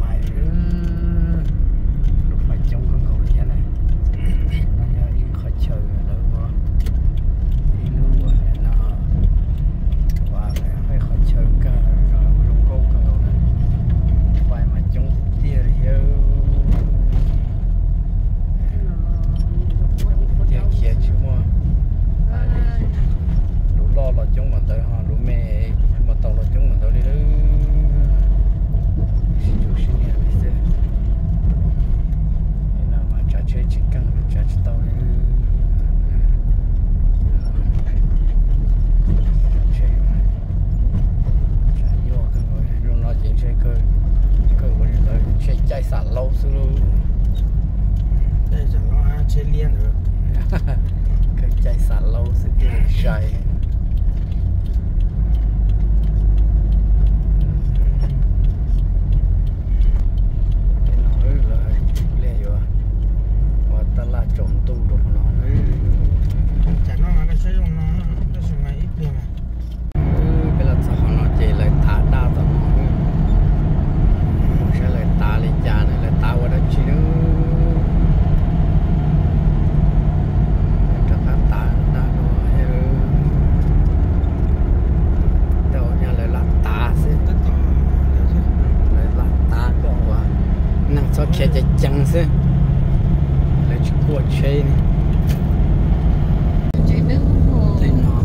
Mas lub fais coob kawg nkaus li thiab na. No yog ib qhov chaw lawv ua ib lub uas no ua ib qhov chaw nkag zoo nkauj kawg nkaus na. Fais mas coob tiag li thiab. Coob tiag khiav tsis muaj. Lub loj los coob mas ntawd ho lub me mas tau los coob mas ntawd li. Sib ntsuj sib niaj li xwb. No mas tsav tsheb tsis keej tsav tsis tau li. Tsav tsheb, tsav nyuaj kawg, zoo no ces ntshe kawg, kawg ua li lawv tsheb caij xam laub xwb lauj. Caij xam laub, tsheb liab ntawd. Kawg caij xam laub xwb thiaj sai. Tej no lawv cia li yuav ua tab laj tsaus ntuj rau qhov no. Tsam no mas koj saib zoo no, tab sis mas ib pliag mas peb los txog qhov no ces lawv tav daj tom no. Mus saib lawv tav li cas na, lawv tav ua dab tsi na. Rov qab tav daj no. Tej zaum nyaj lawv lam tav xwb. Lawv lam tav kom uas neeg txhob khiav ceev ceev xwb, lawv tsis kuaj tsheb li. Tej no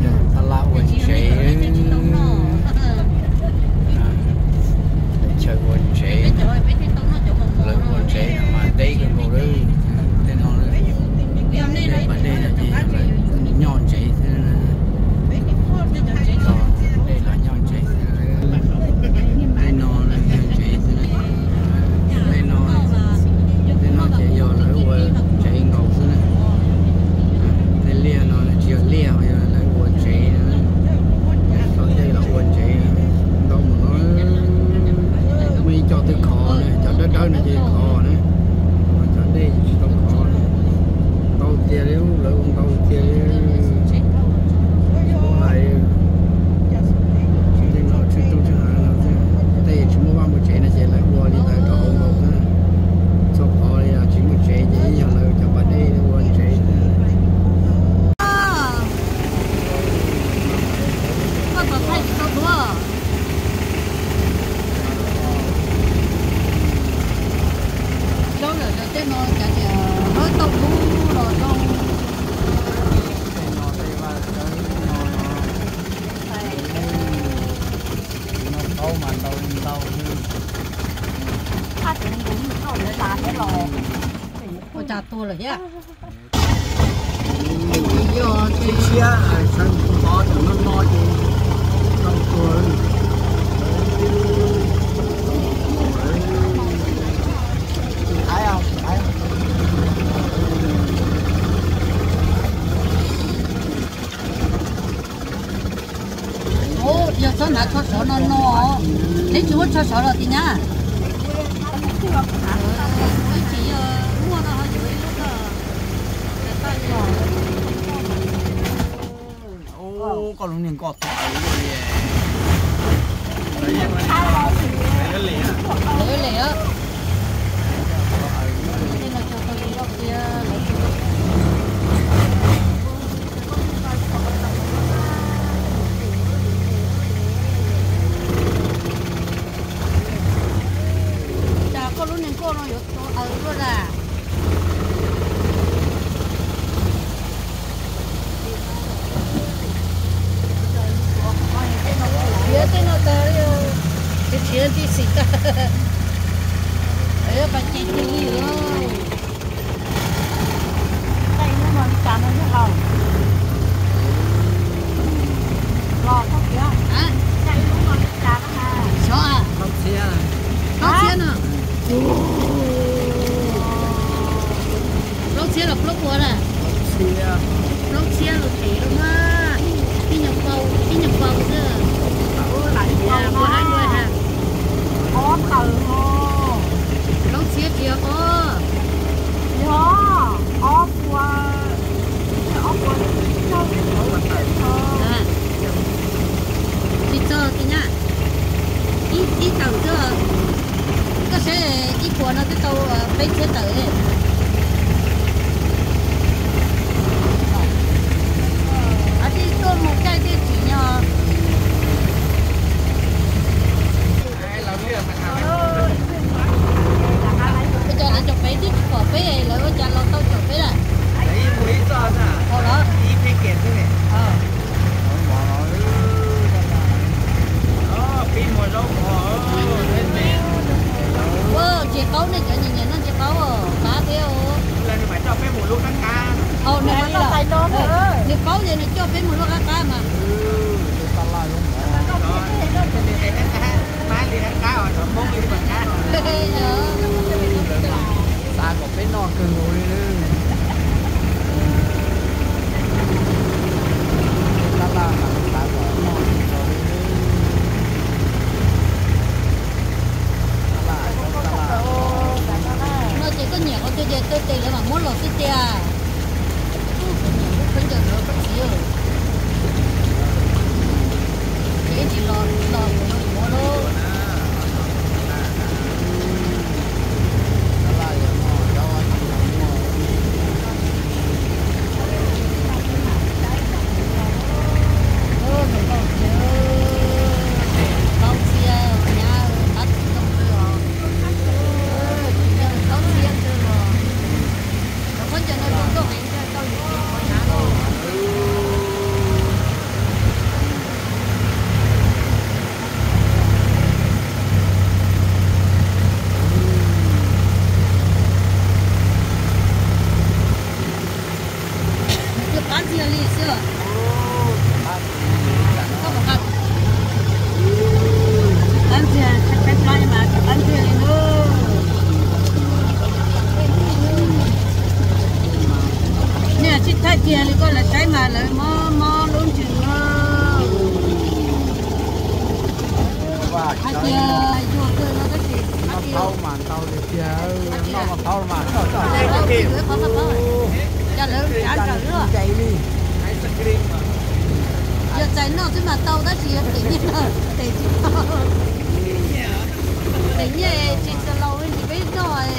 yog tab laj ua ntsev, chaw ua ntsev, lawv ua ntsev no mas deb kawg nkaus li. Tej no, tej pas dej no ces nyob ntsev xwb. Tej los nyob ntsev xwb. Tej no yog ntsev xwb. Tej no, tej no ces yog lawv ua ntsev nkaus xwb na. Tej liaj no tsis yog liaj, yog lawv ua ntsev. Cov dej los ua ntsev ntau mus no. Muaj ib co twb khov na, cov dawb dawb no ces khov na. Cov dej tsis tau khov na. Ntau tiag li, lawv ua ntau tiag li. Hais tej no tswj tub tswj hav no, tej tsis muaj vaj muaj tsev no ces lawv ua li ntawd rau hauv nkaus xwb. Txhob khov li, tsis muaj tsev ces yog lawv cov pas dej ua ntsev. Koj tos thaij tsis tau tuaj. Zaub lawm, tej no cav tias hab tau lub los zoo. Tej no tej vaj tsawb no, no qaub mas ntau li ntau xwb. Ua cas tuag lawm thiab? Yog tshiab, tshiab, no no ces tau tuag. Ub, yog txhob hnav tsho sov no no, neb tsis muab tsho sov los tim nyab. Ib tsis yog muaj no ho yuav ib lub ko. Ub, koj lub niag nkoj tau aws luaj li. Lawv lem. Tej no cog tau yus loj kiag lawv. Cas koj lub niag nkoj no yuav tau aws luaj da. Khiav tej no tas, khiav khiav tib xim tag. Pas ces tig li. Xyov, plaub txhiab, plaub txhiab no. Plaub txhiab los plaub puas na? Plaub txhiab los pem los mas. Ib nyuag paus, ib nyuag paus xwb. Ua hab ua ha. Ob tawm ho. Plaub txhiab tsis yog ob. Yog ob puas, ob puas, tsis txog tej nyab. Ib tawm xwb, koj saib ib puas no twb tau peb txhiab tawm li. Ab, tij tuaj mus caij tij tsim nyog. Ua cas lawv cov peb twb tsis pom peb, lawv ua cas los tau caum peb lawm? Hau los. Ua, ntses qaub, nej cov nyiam nyiam noj ntses qaub, qab thiab. Hau, nws paub ces nws coj peb mus luaj qab qab mas. Xav kom peb noj kawg nkaus li. Tab laj mas xav kom noj kawg nkaus li. Tab laj, tab laj. No ces koj nyiam qhov twg ces kawg tes lawv mam muab los xwb tiag. Koj nyiam lub khaub ncaws ntawd koj txiv. Ces tsis los, los yuav yuav lauj. Tau txhia nyab, qab tsis zoo kawg os. Tsis yog tau txhia kawg los. Cov khaub ncaws no zoo nkauj heev, tau yus tsis qhov nyab lauj. Nws qab ntxiag li xwb. Qab ntxiag, tshaib tshaib plab mas qab ntxiag li na. Nej tsis thaij kiag li koj, lawv saib mas lawv mob mob lub ntsws na. Hais tias yuag kawg no tab sis noj thaub mas ntau tiag tiag, noj thaub mas txog txog. Cas lawv tsav ntsawm luaj. Yog txais noj xwb mas tau tab sis yog them nyiaj no, them tsis tau. Them nyiaj tsis tau laus li peb noj.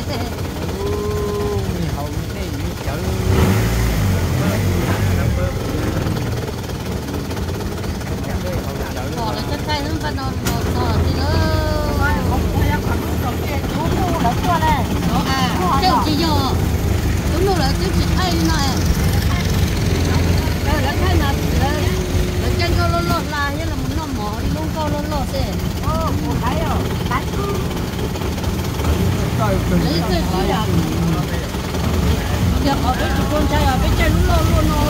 Pom lawv thaij thaij lub npaj no los txog li lawm. Tej tsis yog, lub nug lawv twb tsis thaij li no. Lawv thaij mas lawv caij nkauj loj loj hla thiab los mus noj mov ib lub nkauj loj loj xwb. Lawv ib txwm sib yam. Tias qhov peb tsis tshua ntshai os, peb caij lub loj luaj no.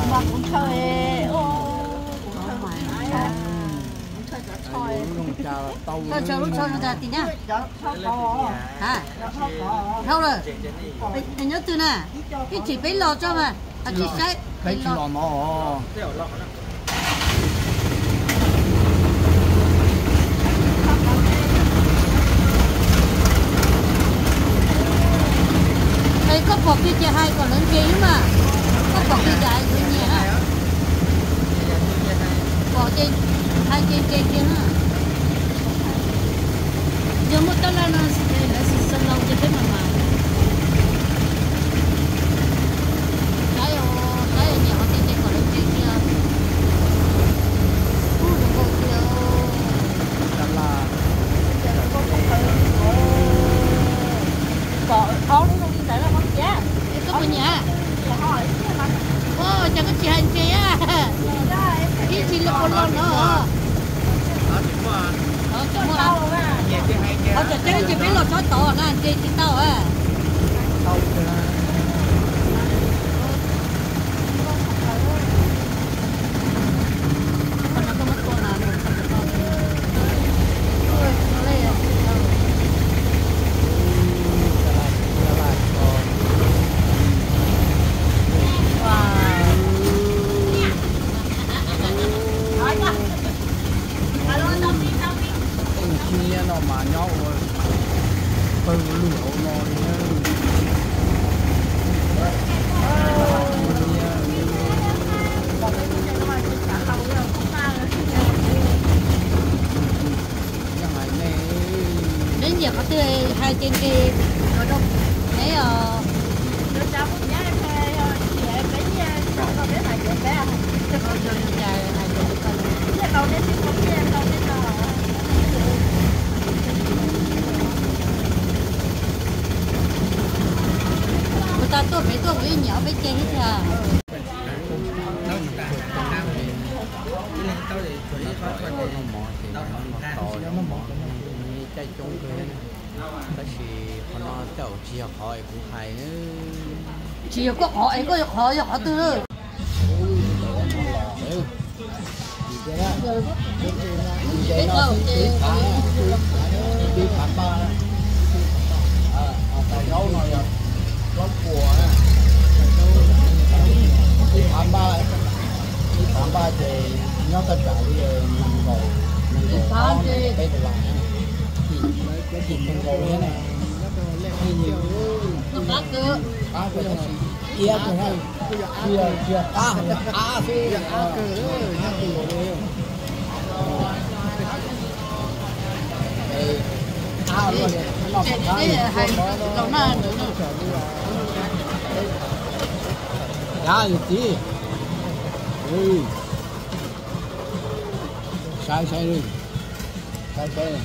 Mas kuv ntshaw, kuv ntshaw cov tsho, ntshaw lub tsho no tas tim na. Dhau lawm. Nyob twg na? Ib tsis peb los tso mas, tsis saib. Peb tsis los no. Es koj pom kiag ces hais kom lawv ntse xwb mas. Koj pom kiag ces hais yuav nyiam na. Pom ces hais ntse ntse kiag na. Yog muaj tab laj no xwb ces lawv xav laus ces peb mam mam. Saib, saib nyiam qhov twg ces kom lawv ntse kiag. Ub, zoo nkauj tiag. Pom ob lub zoo li ntawd los koj nyiam. Ua cas koj tsis hais ntse a? Ib tsis los puas los no. Qhov tseeb ces peb los tsob tod na, ntse tsis tau a. Tus nyiaj no mas nyob ua Pawg lug hauv no li na. Neb nyiam qhov twg hais ces nqis los rau neb os. Kuv tas tuaj pem tuaj kuv yeej nyiam ob peb ce thiab tiag. Caij coob kawg, tab sis qhov no tej zaum tsis yog qhov es kuv hais na. Tsis yog koj qhov es koj yog qhov, yog qhov twg? Ib phav, ib phav npaj, tais zaub no yog plaub puas, ib phav npaj, ib phav npaj ces nyob thaj tsam li nees nkaum, nees nkaum ob, nees nkaum peb dollar na. Kim nees nkaum thiab na. Qab kawg, qab kawg, tab sis iab kawg na. Tsis yog, tsis yog qab, qab xwb. Yav yus txiv, saib saib, saib saib.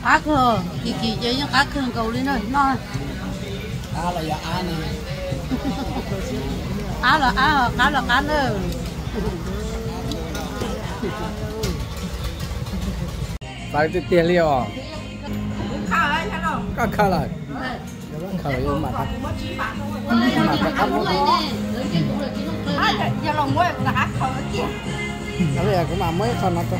Qab kawg, kim kim ces yeej qab kawg nkaus li na no. Qab los qab, qab los qab na. Txawv tiag tiag li os. Koj khaws lawm. Khaws mas, mas rov qab muab. Kuv mam muab ib qho no rau.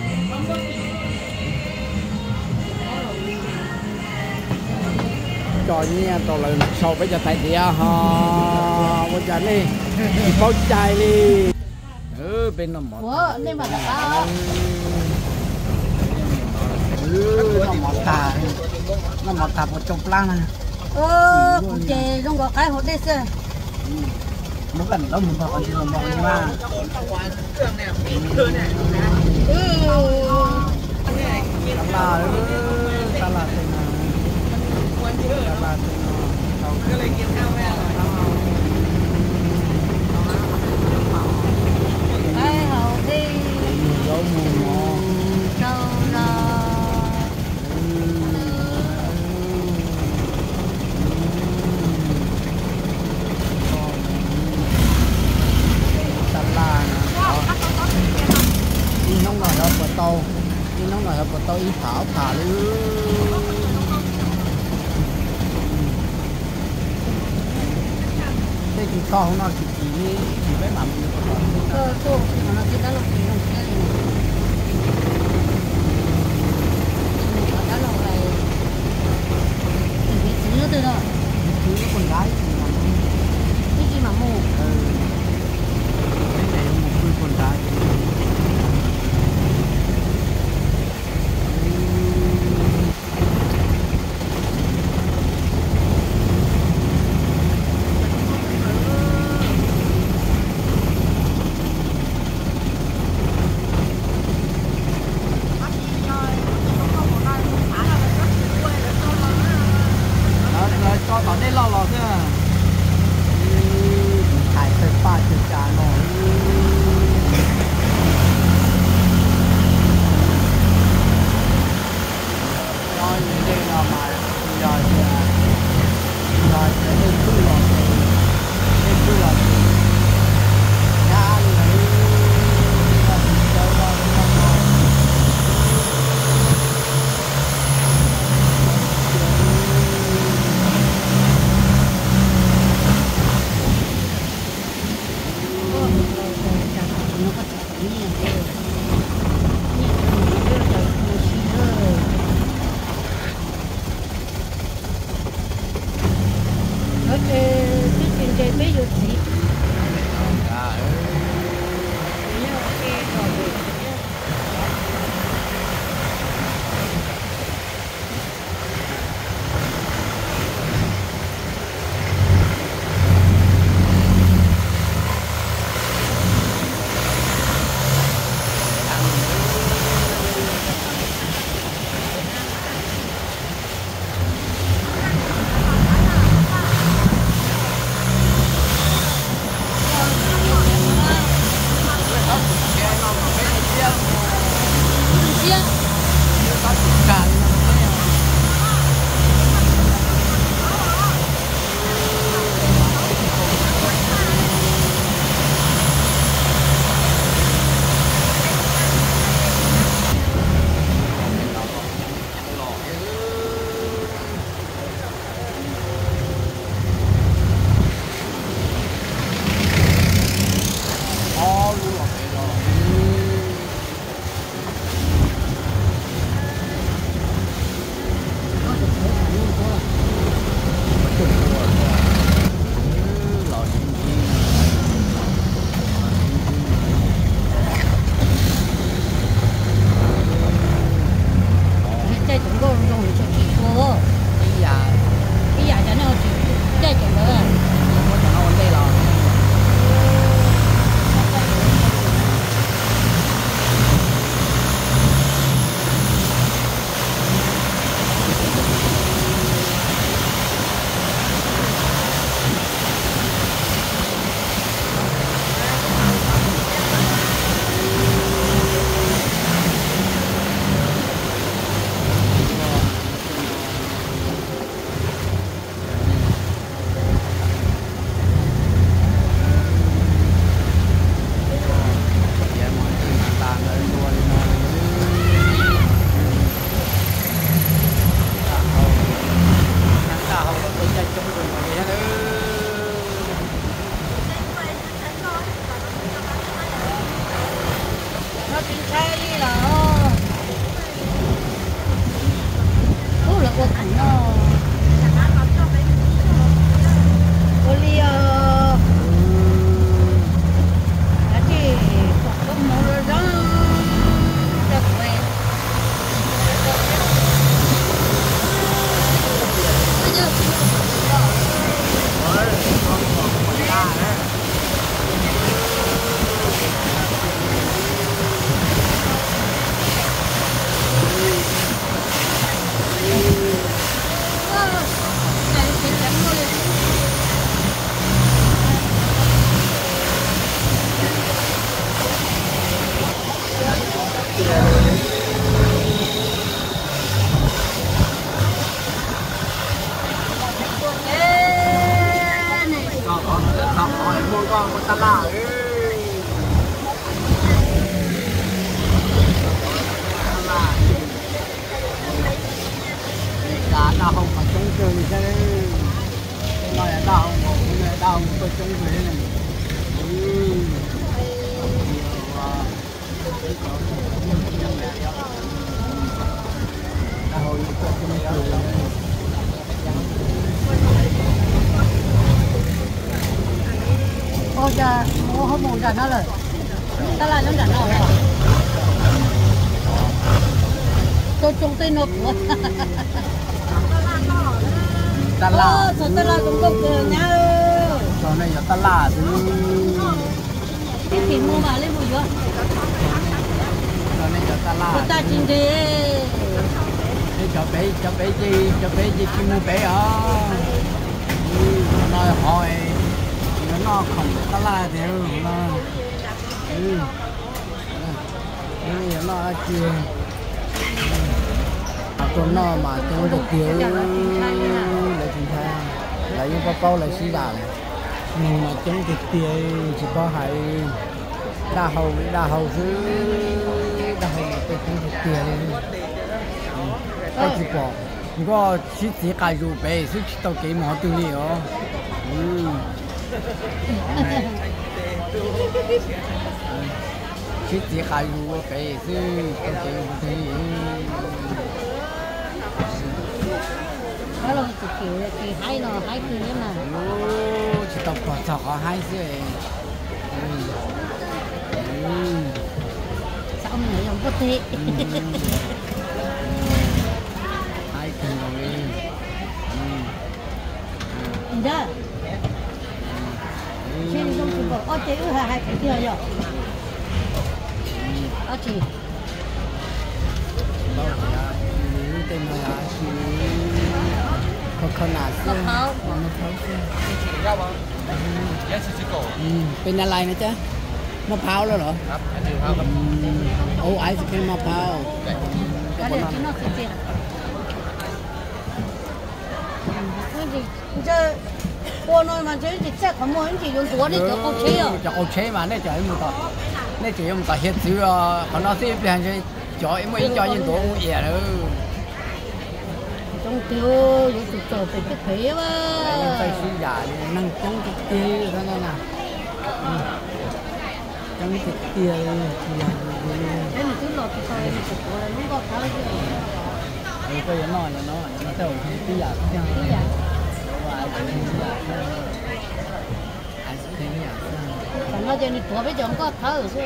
Tso nyiaj rau lawv sau peb cov tais diav ho. Ua cas nej tsis paub cai li. Peb noj mov, noj mov tag, noj mov tag puas tsau plab na. Kuv ces zoo nkaus qaib haus dej xwb. Muab koj niam lab mus npog qhov ntsis los npog li mas. Tab laj, tab laj tej no, tab laj tej no tau. Qaib haus dej, mus zaub mus mov rau los. Tab laj no, ib hnub no xyov puas tau, ib hnub no xyov puas tau ib phav ob phav li. Tej kws kho hauv no tsis tsim li, tsis peb mam mus. Ib tsis mam mus, ib tsis mam mus. Peb mus pw puag nrad. Lawv tso tom dej loj los xwb. Tais tawg paj tawg cas no. Nyob ib ncig no mas yog tias, yog tias dej pwj los ces, dej pwj los ces nyab li lawm. Ces peb yuav txiv. Caij cov nkauj zoo zoo tsis tshua, ib yam cov nej tsis caij cov ntawd. Tsis ntshai li los. Ub, lawv ua khoom no. Ua li os. Kav tsij kom koob hmoov zoo zoo rau kuv. Daj hau mas coob kawg li thiab. Tej no yog daj hau nkaus, kuv yog daj hau tuaj coob kawg li. Ua cas mus ho mus nram no lawm? Tab laj nyob nram no. Tau tsoo tej no puav. Tab laj, txog tab laj zoo nkauj kawg nyab. Txog nej cov tab laj xwb. Ib chim mus mam li mus yuav. Txog nej cov tab laj. Tab tsis nres. Peb cov pem, cov pem ces, cov pem ces tsis mus pem os. Qhov no qhov yuav noj khoom tab laj tiag no. Yuav noj dab tsi? Tuaj noj mas coob tiag tiag. Lawv tsis ntshai, lawv yeej paub paub lawv sib zam. Mus mas coob tiag tiag tsis paub hais. Daj hau, daj hau xwb, daj hau mas tuaj coob tiag tiag li. Koj tsis pom, nkoj sib txiv qas zus pem xwb tsis tau kev mus qhov twg li os. Sib txiv qas zus ua pem xwb tsis tau kev mus qhov twg li. Haib no haib kawg li mas. Tau pom txog qhov haib xwb. Txhob mus yog npua teg. Haib kawg nkaus li. Ntag. Tsis zoo tsis npaum ob ce wb hais hais tiag yog. Ab tsi. Tej no yog coconut xwb, maj plhaub xwb. Peb nab lais no cab maj plhaub lawm los? Ub, ice cream maj plhaub. Ua no mas ntshe tsis txaj qhov muag, tsis yuav ntuav nej cov qau tsheb os. Cov qau tsheb mas nej tseem mus tom, nej tseem yuav mus tom hiav txwv os, qhov no xwb ib pliag ntshe cov muaj ib co yeej ntuav ua iam lawm. Coob tiag, yuav tsum txaus pem tej pem. Txawj sib yam li neeg coob tiag tiag na. Coob tiag tiag li. Koj yuav noj no, noj tej tib yam tiag. Tam no ces nws tuav peb cov nkoj thawb xwb.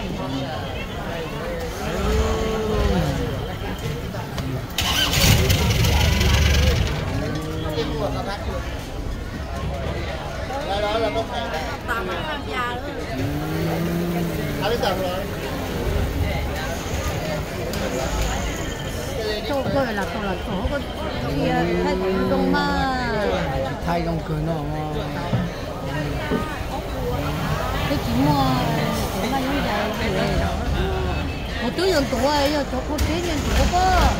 Tau koj los tau los txog koj tsis thaij kom zoo mas. Tsis thaij zoo kawg no. Twb tsis muaj, tsis muaj yoov yas. Kuv twb yuav ntuav, yog cov qau tsheb yeej ntuav koj.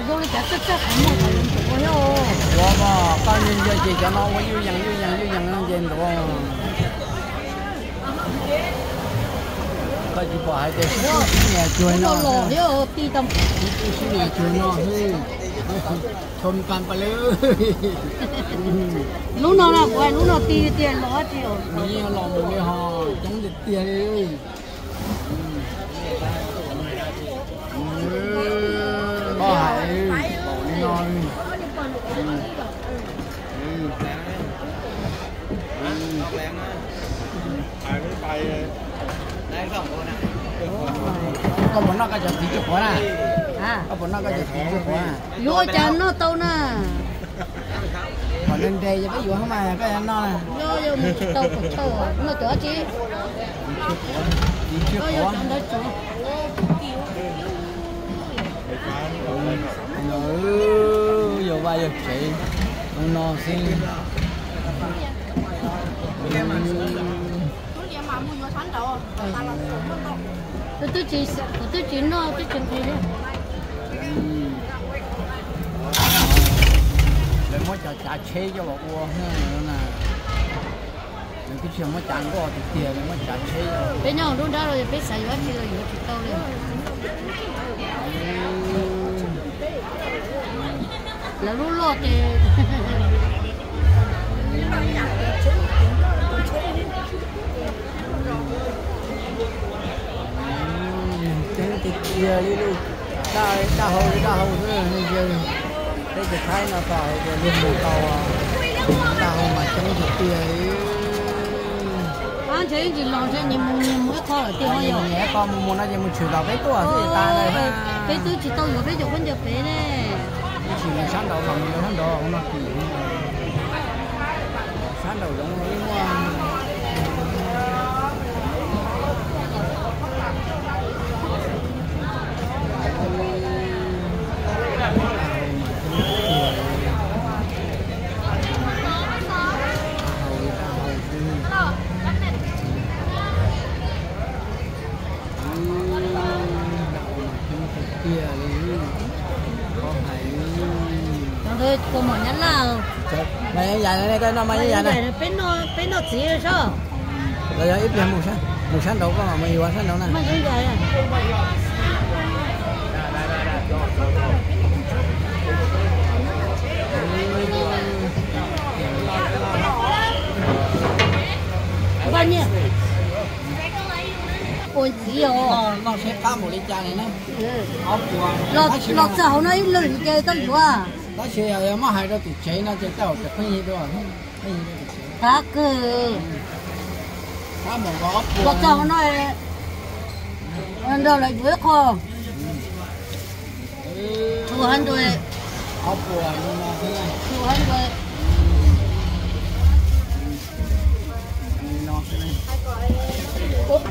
Zoo li cas txaj txaj qhov muag kom yuav ntuav thiab. Ua mas koj ntsia ntsia ces cov no ua yuj yees yuj yees yuj yees no ces ntuav. Koj tsis pom hais tias sib sib nias cuag no, sib sib nias cuag no xwb. Tho pa pa lawm. Lub no na, kuv hais lub no ti tiag los tsis. Nws yeej los mus li ho coob tiag tiag li. Koj hais li no. Koj puas noj koj cov txiv tsw quav na? Koj puas noj koj cov txiv tsw quav? Yuav ua cas noj tau na. Kom nres nres ces peb yuav mas koj noj na. Noj yog mus tsis tau kuv chaw noj cov tsi. Txiv tsw quav. Yog vaj yog tsev no xwb. Kuv twb tsis noj twb tsis nqhis li. Lawv muab cov cav tsheb coj los ua na. Lawv twb tsis muab cav nkoj tiag tiag, lawv muab cav tsheb. Peb nyob lub nrab los peb xav yuav dab tsi los yuav tsis tau li. Lawv lub loj ces. Neeg coob tiag tiag li lub, daj hau li daj hau xwb. Peb cov Thaib no tau hais tias luag mus tau, daj hau mas coob tiag tiag li. Ntshe ib ntsis los ntshe nyias mus nyias mus ib qho lawm tiag. Nyias ib qho mus mus no ces mus tshwm tom peb tuaj xwb tas lawm. Peb twb tsis tau yuav peb cov khaub ncaws pem ne. Ib ntsis mus sab nraud mas mus sab nraud no kis. Sab nraum zoov li muaj. Tiag li, koj hais. Cov ntawd tua mom nyab laj. Mas yeej yam ne, koj noj mas yeej yam na. Peb noj txiv sab. Los yog ib pliag mus sab nraud, koj mam mus yuav sab nraud na. Ua ntxiv os. Noj seb qab npaum li cas na. Los txog hauv no ib lwm ces tau yuav. Tab sis yog muab hais rau tim tsev no ces tej zaum pheej yig dua, pheej yig rau tim tsev. Tab kawg. Los txog hauv no, nrog lawv yuav ib qho. Two hundred. Two hundred. Coob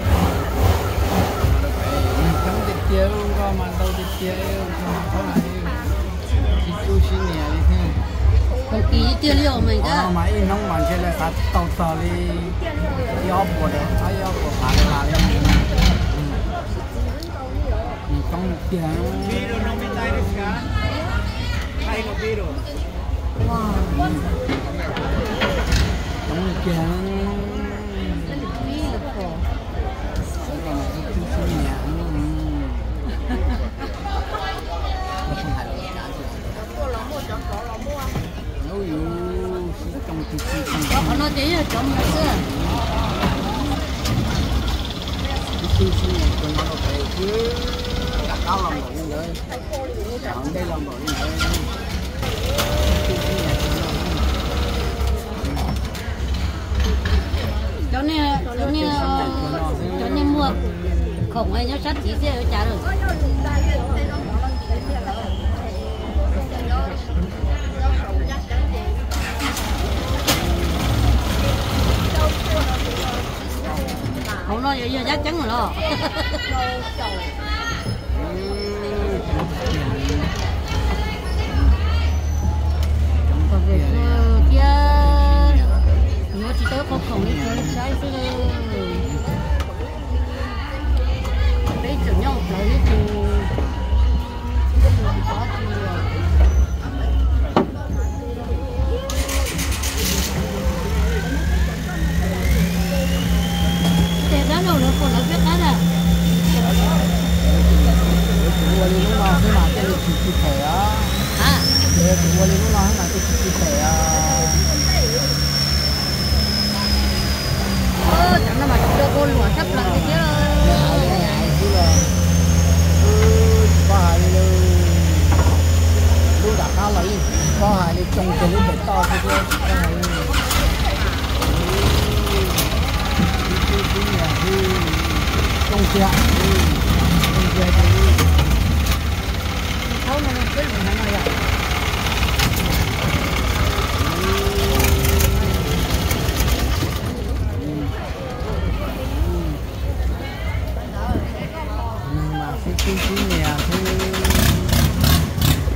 tiag tiag, nkoj mas ntau tiag tiag, tsis tu siab nyiam li thiab. Kis ib tiag li os, mas ib hnub mas ntshe lawv xav tau txog li ib ob puas, ib ob puas phav las li. Coob tiag. Coob tiag. Qhov no ces yog cov mus xwb. Ib tug xwb, tus no los pem xwb, nram qab los npaum li ntawd, nram hauv ntej los npaum li ntawd. Cov nej, cov nej muag khoom nyob sab tid thiab ua cas lawm? Hauv no yuav yog yaj ceeb los? Kom pem xwb thiab, yuav tsis tau qhov khoom li, tsuas saib xwb. Peb tseem nyob plawv ib tug. Ces dab laug lawv puas lawv peb qab na? Lawv tsis ua li lub no xwb mas tej li tsis tsis phem os. Lawv tsis ua li lub no xwb mas tej tsis tsis phem os. Cov no mas tsis tau ua luam tshaj plaws li thiab. Tsis paub hais li, lub nram qab los yeej tsis paub hais li, tsoo kiag lub pem toj xwb thiab tsis paub hais li. Tib tib tib niam hwj, tsoo kiag, tsoo kiag ces thaub no peb lus hais no yom. Nws mas sib tib sib nias xwb.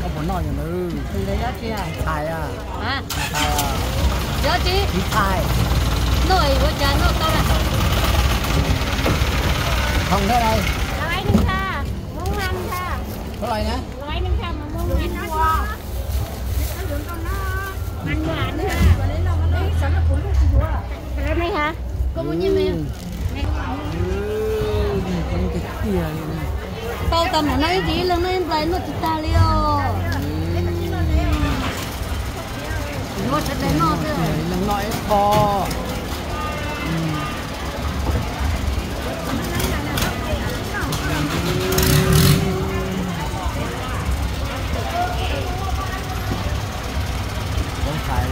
Koj puas noj yog ntawd? Ntawd yob tsi? Txhais a. Txhais a. Yob tsi? Tsis txhais. Noj ua cas noj tau na? Thoom ntawd na. Ua li na. Tau tas mam noj ib ntsis, ib leeg noj ib nplais noj tsis tag li os. Yuav sawv daws noj xwb. Ib leeg noj ib qho. Kuv hais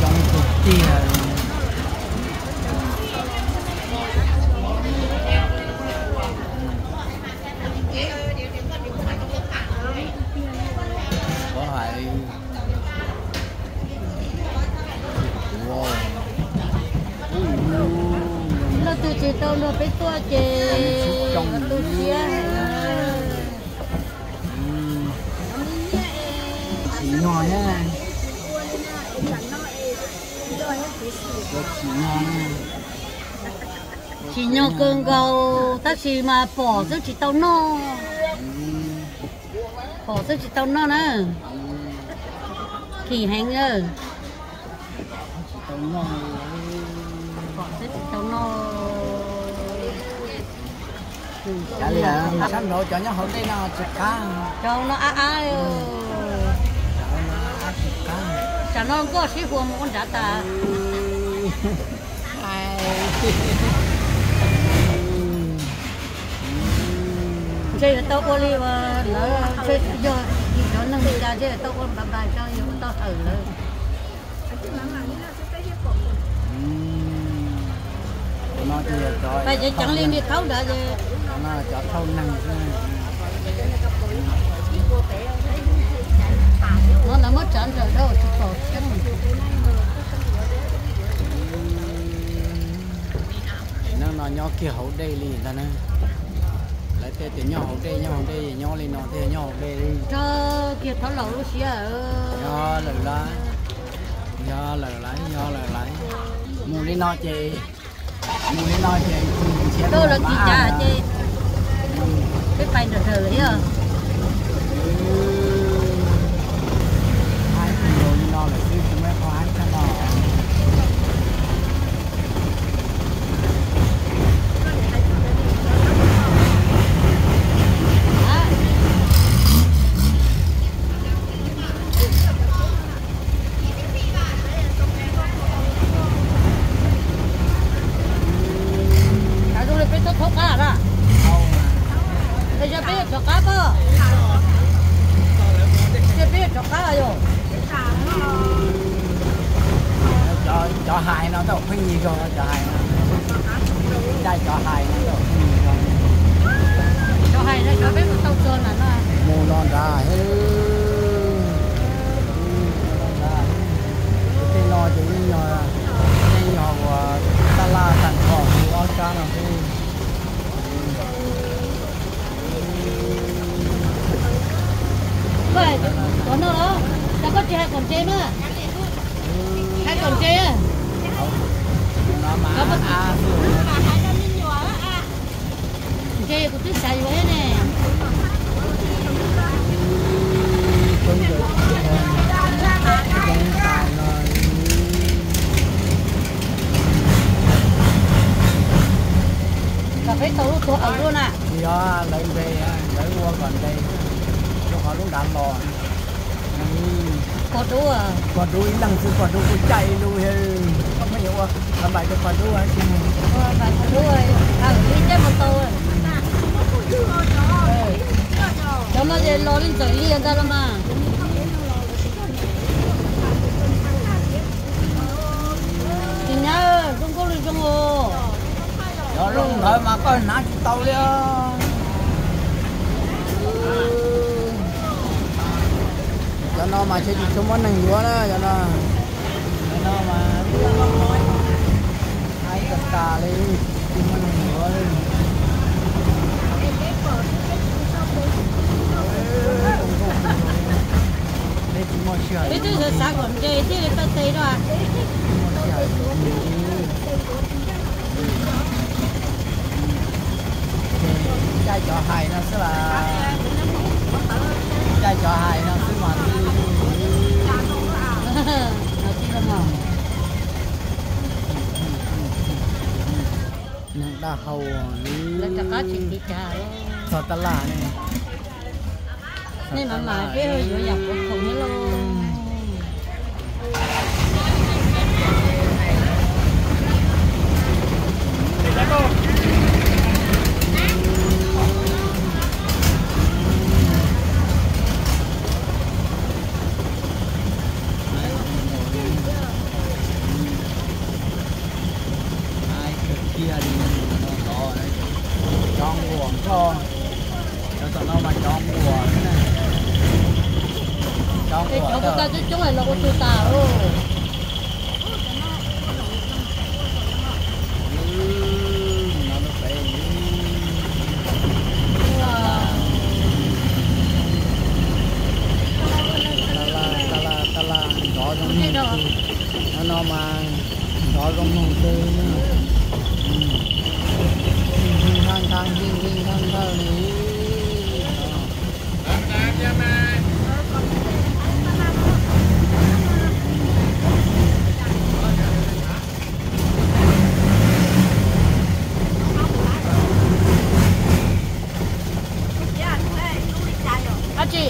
coob tiag tiag. Kuv hais leej twg tsis tau nrog peb tuaj ces tu siab. Tsim nyog thiab. Tsim nyog. Tsim nyog kawg nkaus tab sis mas pom xwb tsis tau noj. Pom xwb tsis tau noj na. Kim heev na. Pom xwb tsis tau noj. Sab nraud cov nyob hauv dej no tsis qab. Cov no ab ab. Tsam no nkoj sib huas mus ua nrad tas. Ces yuav tau ua li uas lawv, yog cov neeg li cas ces yuav tau ua npav npav tso yuav ua tau hawm lawv. Ces ceev li niag thaub ntawd ces cov thauj neeg xwb. No lawv muab tsav nrawm dhau tsis pom thiab. Neeg no nyob kiag hauv dej li ntag na. Lawv tej tias nyob hauv dej, nyob hauv dej, nyob li no thiaj nyob hauv dej li. Rog kiag thaub laus lub siab. Yog lawm lawm, yog lawm lawm, yog lawm lawm. Mus li no ces, mus li no ces nrhiav lawv tsis cas ces peb pais nrawm nrawm lawm thiab. Haib tus li no lawm xwb tsis muaj qhov haib tshaj no. Cas zoo li peb txhob thoob qab na. Yog peb yuav rov qab pob, yog peb yuav rov qab yog. Cov hais no tau pheej yig zog, cov hais no, caij cov hais no tau pheej yig zog. Cov hais no cov peb mus tau txog ntawm no. Mus no nrad, tej no ces yeej yog, yeej yog uas tab laj tag nrho kuv ob sab no xwb. Koj noj los, cas koj tsis hais kom ntse mas? Hais kom ntse. Ntse kuv twb xav yuav thiab ne. Kom peb tau lub tuag aws luaj na. Yog lawv ntes, lawv ua kom ntes, rau qhov lub nrad los. Pog dub, pog dub ib leeg xwb, pog dub kuj caij ib lub, koj pheej yuav ua, pheej yuav ua pog dub tsis mus. Pog dub, aws, ib caj mus tau. Cov no ces los li ntxawm liag ntag los mas. Tsis nyab, zoo nkauj li zoo os. Cov zoo ntawd mas koj hnav tsis tau li. Cov no mas thiaj tsis tshua muaj neeg yuav na, cov no. Cov no mas ib tas tas li, tsis muaj neeg yuav li. Peb tsis muaj sij hawm. Peb twb xav xav kom ntse thiaj li paj tes rau. Tsis muaj sij hawm. Ces caij cov hais no xwb las, caij cov hais no xwb mas. Neeg daj hau li, txog tab laj ne. Nej mas mas peb yuav yam puav khoom thiab lauj. Cov nquas nroj, cov tom no mas cov nquas, cov nquas coob coob los ua tug tas. Tab laj, tab laj, tab laj nrov zoo no mas nrov zoo no xwb. Ntag ntag, ntag ntag li. Dab tsi?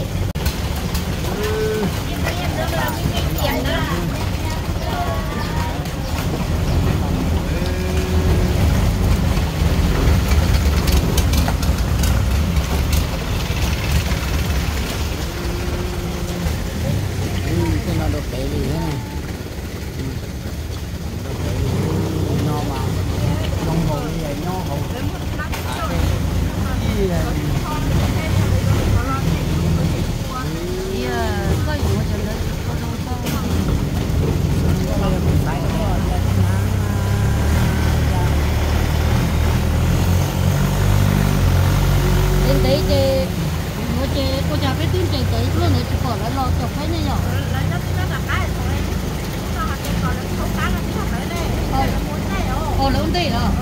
Peb twb nres cov ib pliag ntawd tsis pom lawv los caum peb ne yom. Ua lawv ua ntej los.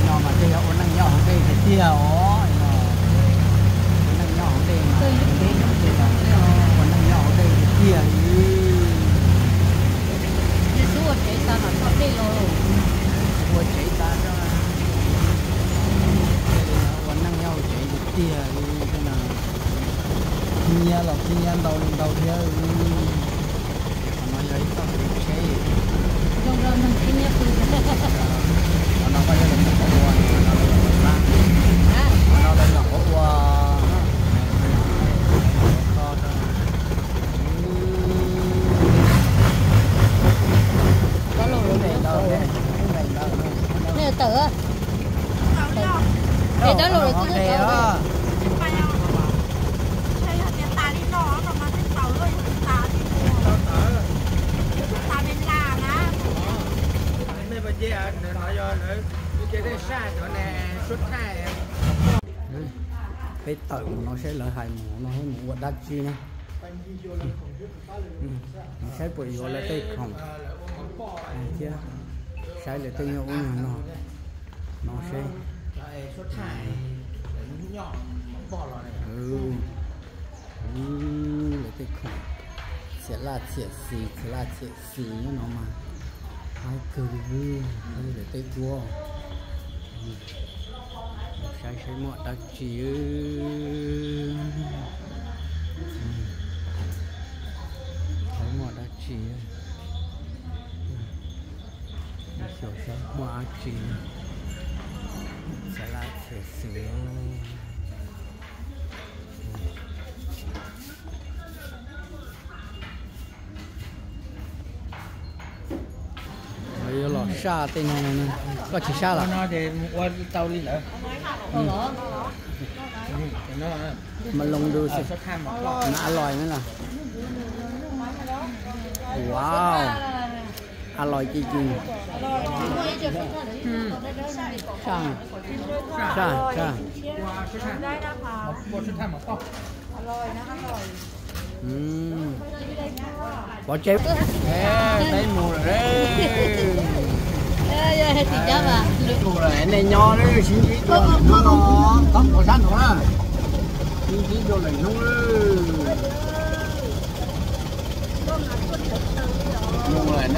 No mas tej yog ua neej nyob hauv dej tiag tiag os. Ua neej nyob hauv dej mas, ua neej nyob hauv dej tiag tiag li. Ua tsev tas, ua tsev tas, ua neej nyob hauv tsev tiag tiag li. Khib nyiab los khib nyiab ntau li ntau thiab. Qhov no yog ib txoj kev tsheb. Qhov no koj yog lawv nyuam qhuav ua, qhov no lawv nyuam qhuav ua. Nej tawm, es dab laug lawv twb tawm. Peb tawm mus no saib lawv hais mus no, mus ua dab tsi na. Mus saib puas yuav lawv tej khoom thiab, saib lawv tej nyuag ub nyuag no, no seb. Lawv tej khoom txiam laj txiam xis, txiam laj txiam xis nyob no mas, qab kawg li, lawv tej duab. Saib saib muaj dab tsi, saib muaj dab tsi, xyuas saib muaj dab tsi, txiam laj txiam xis. Lawv yuav los saj tej no, koj tsis saj los? Mas loo du xwb, mas a lòi na los. Wow, a lòi ci ci. Saj, saj, saj. Pov tseg, peb mus lawm. Mus lawm, nej nyob sib ntsib dua lwm hnub no, txhob mus sab nraud na. Sib ntsib dua lwm hnub. Mus lawm nawb. Mus lawm nawb,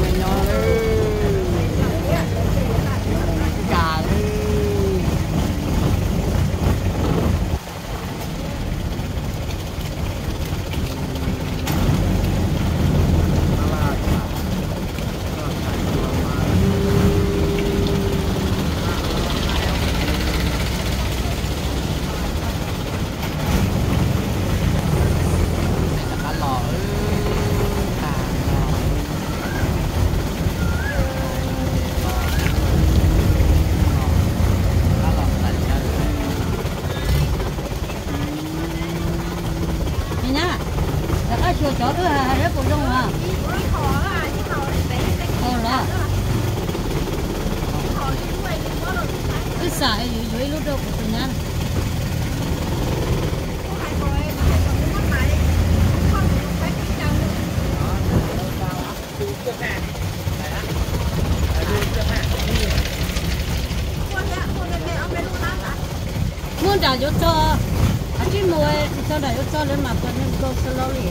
nej nyob nawb. Yuav mus li cas nawb. Ni na, rov qab xyuas cov wb hais hais seb puas zoo os. Los, wb xam yuav yuav ib lub rau kuv tus nyab. Muaj nram yuav txog, kav tsij mus, tsis txog nram yuav txog lawv mam pom nws nkaus txog los li.